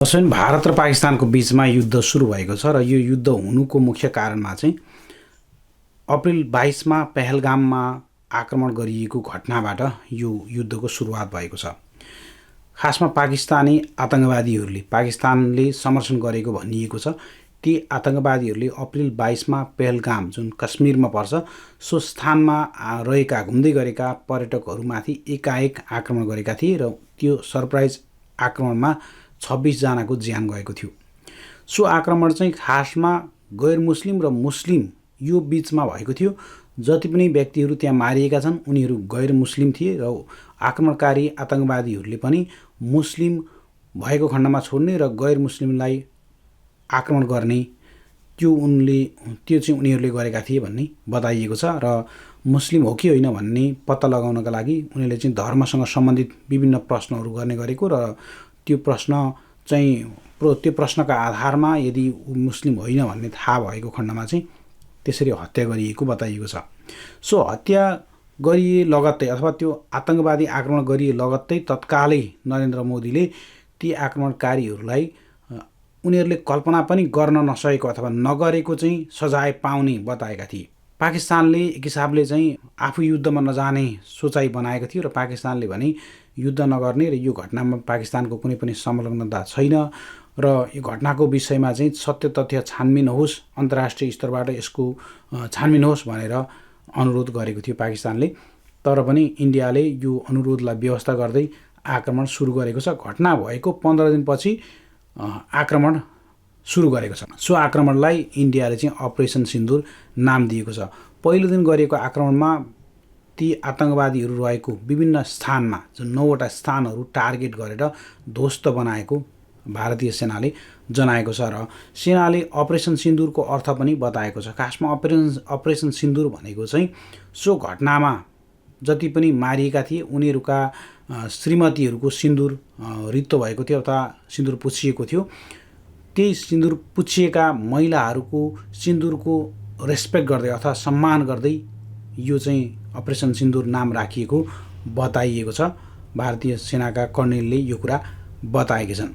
जसरी भारत र पाकिस्तानको बीचमा युद्ध सुरु भएको छ र यो युद्ध हुनुको मुख्य कारणमा चाहिँ अप्रिल 22 मा पहलगाममा आक्रमण गरिएको घटनाबाट यो युद्धको सुरुवात भएको छ। खासमा पाकिस्तानी आतंकवादीहरूले पाकिस्तानले समर्थन गरेको भनिएको छ। ती आतंकवादीहरूले अप्रिल 22 मा पहलगाम जुन कश्मीरमा पर्छ सो स्थानमा रहेका घुम्दै गरेका पर्यटकहरूमाथि एकाएक आक्रमण गरेका थिए र त्यो सरप्राइज आक्रमणमा 26 जनाको ज्यान गएको थियो। सो आक्रमण चाहिँ खासमा गैर मुस्लिम र मुस्लिम यो बीचमा भएको थियो। जति पनि व्यक्तिहरू त्यहाँ मारिएका छन् उनीहरू गैर मुस्लिम थिए र आक्रमणकारी आतंकवादीहरूले पनि मुस्लिम भएको खण्डमा छोड्ने र गैर मुस्लिमलाई आक्रमण गर्ने त्यो चाहिँ उनीहरूले गरेका थिए भन्ने बताइएको छ। र मुस्लिम हो कि होइन भन्ने पत्ता लगाउनका लागि उनीहरूले चाहिँ धर्मसँग सम्बन्धित विभिन्न प्रश्नहरू गर्ने गरेको र त्यो प्रश्नका आधारमा यदि मुस्लिम होइन भन्ने थाहा भएको खण्डमा चाहिँ त्यसरी हत्या गरिएको बताइएको छ। सो हत्या गरिए लगत्तै अथवा त्यो आतंकवादी आक्रमण गरिए लगत्तै तत्कालै नरेन्द्र मोदीले ती आक्रमणकारीहरूलाई उनीहरूले कल्पना पनि गर्न नसकेको अथवा नगरेको चाहिँ सजाय पाउने बताएका थिए। पाकिस्तानले एक हिसाबले चाहिँ आफू युद्धमा नजाने सोचाइ बनाएको थियो र पाकिस्तानले भने युद्ध नगर्ने र यो घटनामा पाकिस्तानको कुनै पनि संलग्नता छैन र यो घटनाको विषयमा चाहिँ सत्य तथ्य छानबिन होस्, अन्तर्राष्ट्रिय स्तरबाट यसको छानबिन होस् भनेर अनुरोध गरेको थियो पाकिस्तानले। तर पनि इन्डियाले यो अनुरोधलाई व्यवस्था गर्दै आक्रमण सुरु गरेको छ। घटना भएको 15 दिनपछि आक्रमण सुरु गरेको छ। सो आक्रमणलाई इन्डियाले चाहिँ अपरेसन सिन्दुर नाम दिएको छ। पहिलो दिन गरिएको आक्रमणमा ती आतंकवादीहरू रहेको विभिन्न स्थानमा जुन 9वटा स्थानहरू टार्गेट गरेर ध्वस्त बनाएको भारतीय सेनाले जनाएको छ र सेनाले अपरेसन सिन्दुरको अर्थ पनि बताएको छ। खासमा अपरेसन सिन्दुर भनेको चाहिँ सो घटनामा जति पनि मारिएका थिए उनीहरूका श्रीमतीहरूको सिन्दुर रित्तो भएको थियो अथवा सिन्दुर पुछिएको थियो। त्यही सिन्दुर पुछिएका महिलाहरूको सिन्दुरको रेस्पेक्ट गर्दै अथवा सम्मान गर्दै यो चाहिँ अपरेसन सिन्दुर नाम राखिएको बताइएको छ। भारतीय सेनाका कर्णेलले यो कुरा बताएका छन्।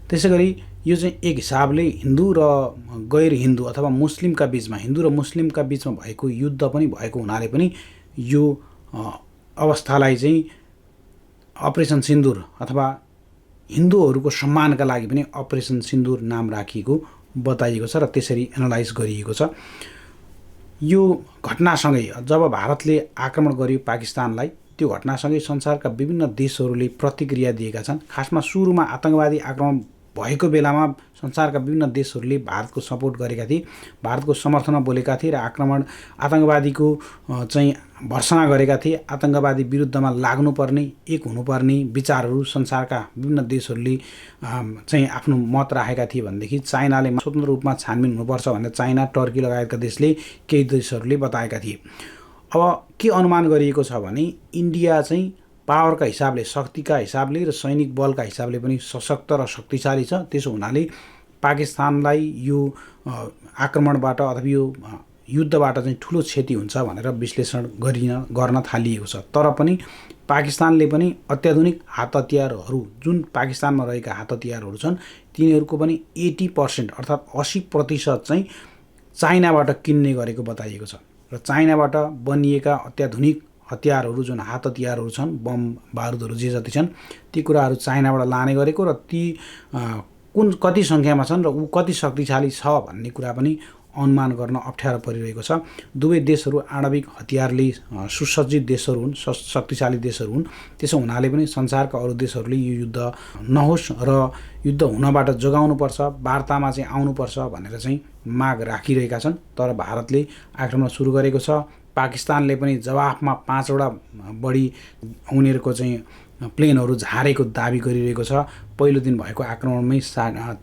त्यसैगरी यो चाहिँ एक हिसाबले हिन्दू र गैर हिन्दू अथवा मुस्लिमका बीचमा हिन्दू र मुस्लिमका बीचमा भएको युद्ध पनि भएको हुनाले पनि यो अवस्थालाई चाहिँ अपरेसन सिन्दुर अथवा हिन्दूहरूको सम्मानका लागि पनि अपरेसन सिन्दुर नाम राखिएको बताइएको छ र त्यसरी एनालाइज गरिएको छ। यो घटनासँगै जब भारतले आक्रमण गर्यो पाकिस्तानलाई त्यो घटनासँगै संसारका विभिन्न देशहरूले प्रतिक्रिया दिएका छन्। खासमा सुरुमा आतंकवादी आक्रमण भएको बेलामा संसारका विभिन्न देशहरूले भारतको सपोर्ट गरेका थिए, भारतको समर्थनमा बोलेका थिए र आतंकवादीको चाहिँ भर्सना गरेका थिए। आतंकवादी विरुद्धमा लाग्नुपर्ने एक हुनुपर्ने विचारहरू संसारका विभिन्न देशहरूले चाहिँ आफ्नो मत राखेका थिए। भनेदेखि चाइनाले स्वतन्त्र रूपमा छानबिन हुनुपर्छ भनेर चाइना, टर्की लगायतका देशले केही देशहरूले बताएका थिए। अब के अनुमान गरिएको छ भने इन्डिया चाहिँ पावरका हिसाबले, शक्तिका हिसाबले र सैनिक बलका हिसाबले पनि सशक्त र शक्तिशाली छ। त्यसो हुनाले पाकिस्तानलाई यो आक्रमणबाट अथवा यो युद्धबाट चाहिँ ठुलो क्षति हुन्छ भनेर विश्लेषण गर्न थालिएको छ। तर पनि पाकिस्तानले पनि अत्याधुनिक हात हतियारहरू जुन पाकिस्तानमा रहेका हात हतियारहरू छन् तिनीहरूको पनि 80% अर्थात् 80% चाहिँ चाइनाबाट किन्ने गरेको बताइएको छ र चाइनाबाट बनिएका अत्याधुनिक हतियारहरू जुन हात हतियारहरू छन्, बम बारुदहरू जे जति छन् ती कुराहरू चाइनाबाट लाने गरेको र ती कति सङ्ख्यामा छन् र ऊ कति शक्तिशाली छ भन्ने कुरा पनि अनुमान गर्न अप्ठ्यारो परिरहेको छ। दुवै देशहरू आणविक हतियारले सुसज्जित देशहरू हुन्, शक्तिशाली देशहरू हुन्। त्यसो हुनाले पनि संसारका अरू देशहरूले यो युद्ध नहोस् र युद्ध हुनबाट जोगाउनुपर्छ, वार्तामा चाहिँ आउनुपर्छ भनेर चाहिँ माग राखिरहेका छन्। तर भारतले आक्रमण सुरु गरेको छ। पाकिस्तानले पनि जवाफमा 5वटा बढी उनीहरूको चाहिँ प्लेनहरू झारेको दाबी गरिरहेको छ। पहिलो दिन भएको आक्रमणमै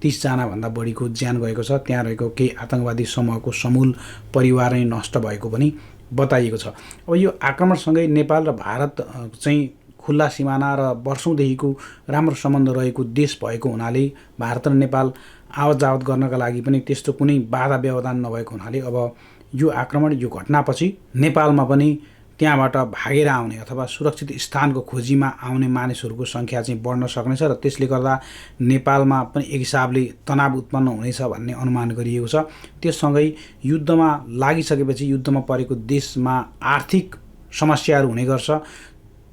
30 जनाभन्दा बढीको ज्यान गएको छ। त्यहाँ रहेको केही आतंकवादी समूहको समूल परिवार नै नष्ट भएको पनि बताइएको छ। अब यो आक्रमणसँगै नेपाल र भारत चाहिँ खुल्ला सिमाना र वर्षौँदेखिको राम्रो सम्बन्ध रहेको देश भएको हुनाले भारत र नेपाल आवत जावत गर्नका लागि पनि त्यस्तो कुनै बाधा व्यवधान नभएको हुनाले अब यो आक्रमण, यो घटनापछि नेपालमा पनि त्यहाँबाट भागेर आउने अथवा सुरक्षित स्थानको खोजीमा आउने मानिसहरूको सङ्ख्या चाहिँ बढ्न सक्नेछ र त्यसले गर्दा नेपालमा पनि एक हिसाबले तनाव उत्पन्न हुनेछ भन्ने अनुमान गरिएको छ। त्यससँगै युद्धमा लागिसकेपछि युद्धमा परेको देशमा आर्थिक समस्याहरू हुने गर्छ।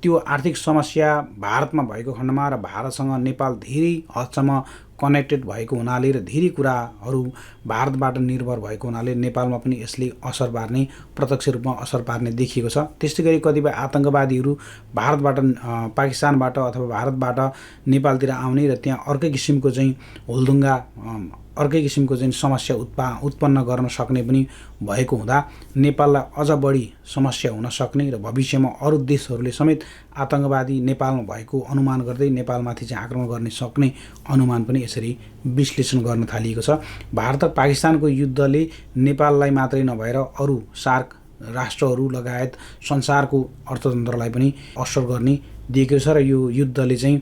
त्यो आर्थिक समस्या भारतमा भएको खण्डमा र भारतसँग नेपाल धेरै हदसम्म कनेक्टेड भएको हुनाले र धेरै कुराहरू भारतबाट निर्भर भएको हुनाले नेपालमा पनि यसले असर पार्ने, प्रत्यक्ष रूपमा असर पार्ने देखिएको छ। त्यस्तै गरी कतिपय आतङ्कवादीहरू भारतबाट पाकिस्तानबाट अथवा भारतबाट नेपालतिर आउने र त्यहाँ अर्कै किसिमको चाहिँ हुलदुङ्गा, अर्कै किसिमको चाहिँ समस्या उत्पन्न गर्न सक्ने पनि भएको हुँदा नेपाललाई अझ बढी समस्या हुन सक्ने र भविष्यमा अरू देशहरूले समेत आतङ्कवादी नेपालमा भएको अनुमान गर्दै नेपालमाथि चाहिँ आक्रमण गर्न सक्ने अनुमान पनि यसरी विश्लेषण गर्न थालिएको छ। भारत र पाकिस्तानको युद्धले नेपाललाई मात्रै नभएर अरू सार्क राष्ट्रहरू लगायत संसारको अर्थतन्त्रलाई पनि असर गर्ने दिएको छ र यो युद्धले चाहिँ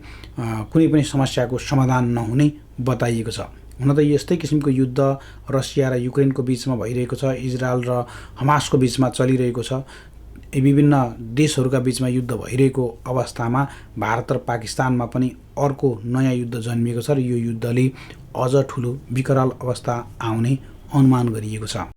कुनै पनि समस्याको समाधान नहुने बताइएको छ। हुन त यस्तै किसिमको युद्ध रसिया र युक्रेनको बिचमा भइरहेको छ, इजरायल र हमासको बिचमा चलिरहेको छ। विभिन्न देशहरूका बिचमा युद्ध भइरहेको अवस्थामा भारत र पाकिस्तानमा पनि अर्को नयाँ युद्ध जन्मिएको छ र यो युद्धले अझ ठुलो विकराल अवस्था आउने अनुमान गरिएको छ।